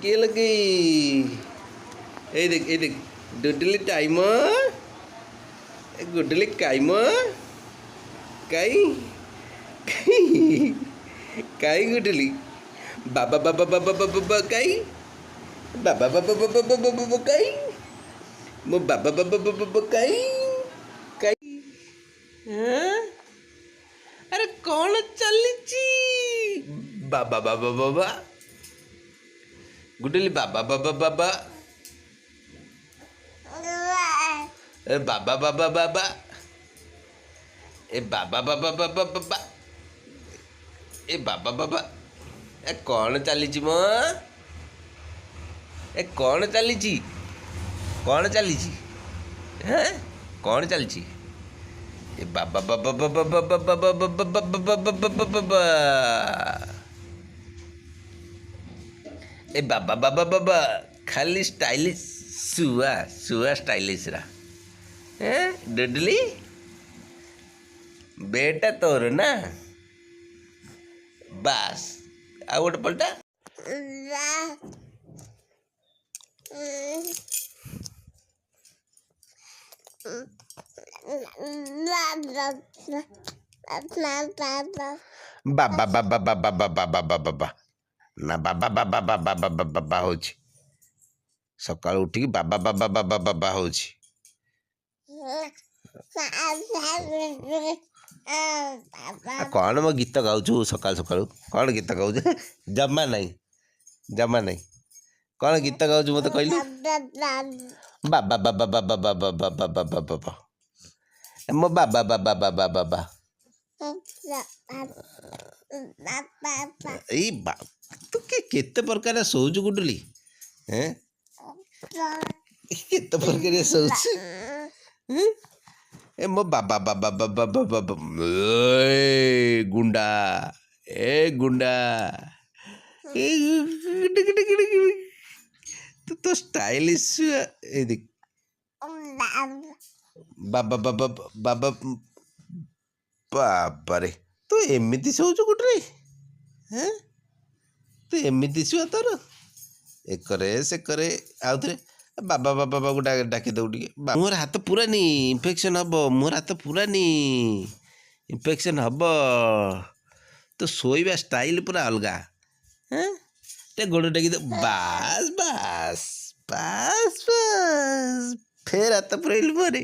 କିଏ ଲଗେଇ? ଏଇ ଦେଖ, ଏଇ ଦେଖ, ଡୁଡୁଲି ଟାଇମ, ଗୁଡୁଲି କାଇମ, କାଇ କାଇ କାଇ ଗୁଡୁଲି, ବାବା ବାବା ବାବା ବାବା ବାବା କାଇ, ବାବା ବାବା ବାବା ବାବା ବାବା କାଇ, ମୋ ବାବା ବାବା ବାବା ବାବା କାଇ କାଇ। ଆରେ କ'ଣ ଚାଲିଛି? ବାବା ବାବା ବାବା ଗୁଡୁଲି, ବାବା ବାବା ବାବା, ଏ ବାବା ବାବା ବାବା, ଏ ବାବା ବାବା ବାବା ବାବା, ଏ ବାବା ବାବା, ଏ କ'ଣ ଚାଲିଛି ମ? ଏ କ'ଣ ଚାଲିଛି? କ'ଣ ଚାଲିଛି? ହେଁ, କ'ଣ ଚାଲିଛି? ଏ ବାବା ବାବା ବାବା ବାବା ବାବା ବାବା ବାବା ବାବା ବାବା ବାବା, ଏ ବାବା ବାବା ବାବା, ଖାଲି ଷ୍ଟାଇଲିଶ ଶୁଆ, ଶୁଆ ଷ୍ଟାଇଲିଶରା। ଏ ଡୁଡୁଲି, ବେଟା ତୋର ନା? ବାସ୍, ଆଉ ଗୋଟେ ପଲଟା। ବାବା ବାବା ବାବା ବାବା ବାବା ବାବା ନା, ବାବା ବାବା ବାବା ବାବା ବାବା ହେଉଛି। ସକାଳୁ ଉଠିକି ବାବା ବାବା ବାବା ବାବା ହେଉଛି। କ'ଣ ମୋ ଗୀତ ଗାଉଛୁ ସକାଳୁ ସକାଳୁ? କ'ଣ ଗୀତ ଗାଉଛୁ? ଜମା ନାହିଁ, ଜମା ନାହିଁ। କ'ଣ ଗୀତ ଗାଉଛୁ ମୋତେ କହିଲୁ? ବାବା ବାବା ବାବା ବାବା ବାବା ବାବା ବାବା, ମୋ ବାବା ବାବା ବାବା ବାବା। ଏଇ ବା, ତୁ କେତେ ପ୍ରକାର ଶୋଉଛୁ ଗୁଡୁଲି? ହେଁ, କେତେ ପ୍ରକାରିଆ ଶୋଉଛୁ? ଏ ମୋ ବାବା ବାବା ବାବା ବାବା ବାବା, ଏ ଗୁଣ୍ଡା, ଏ ଗୁଣ୍ଡା, ଏ। ତୁ ତ ଷ୍ଟାଇଲିଶ। ଏ ଦେଖ, ବାବା ବାବା ବାବା, ବାବାରେ, ତୁ ଏମିତି ଶୋଉଛୁ ଗୁଡୁଲି? ହେଁ, ତୁ ଏମିତି ଶୁଆ ତୋର ଏକରେ ସେକରେ। ଆଉଥରେ ବାବା ବାବା ବାବାକୁ ଡାକିଦେବୁ ଟିକେ। ମୁହଁରେ ହାତ ପୁରାନି, ଇନଫେକ୍ସନ୍ ହବ। ମୁହଁରେ ହାତ ପୁରାନି, ଇନଫେକ୍ସନ୍ ହବ। ତୋ ଶୋଇବା ଷ୍ଟାଇଲ୍ ପୁରା ଅଲଗା। ହେଁ, ଟିକେ ଗୋଡ଼ ଟେକି ଦେ। ବାସ୍ ବାସ୍ ବାସ୍ ବାସ୍, ଫେର ହାତ ପୁରେଇଲୁ ମୁହଁରେ।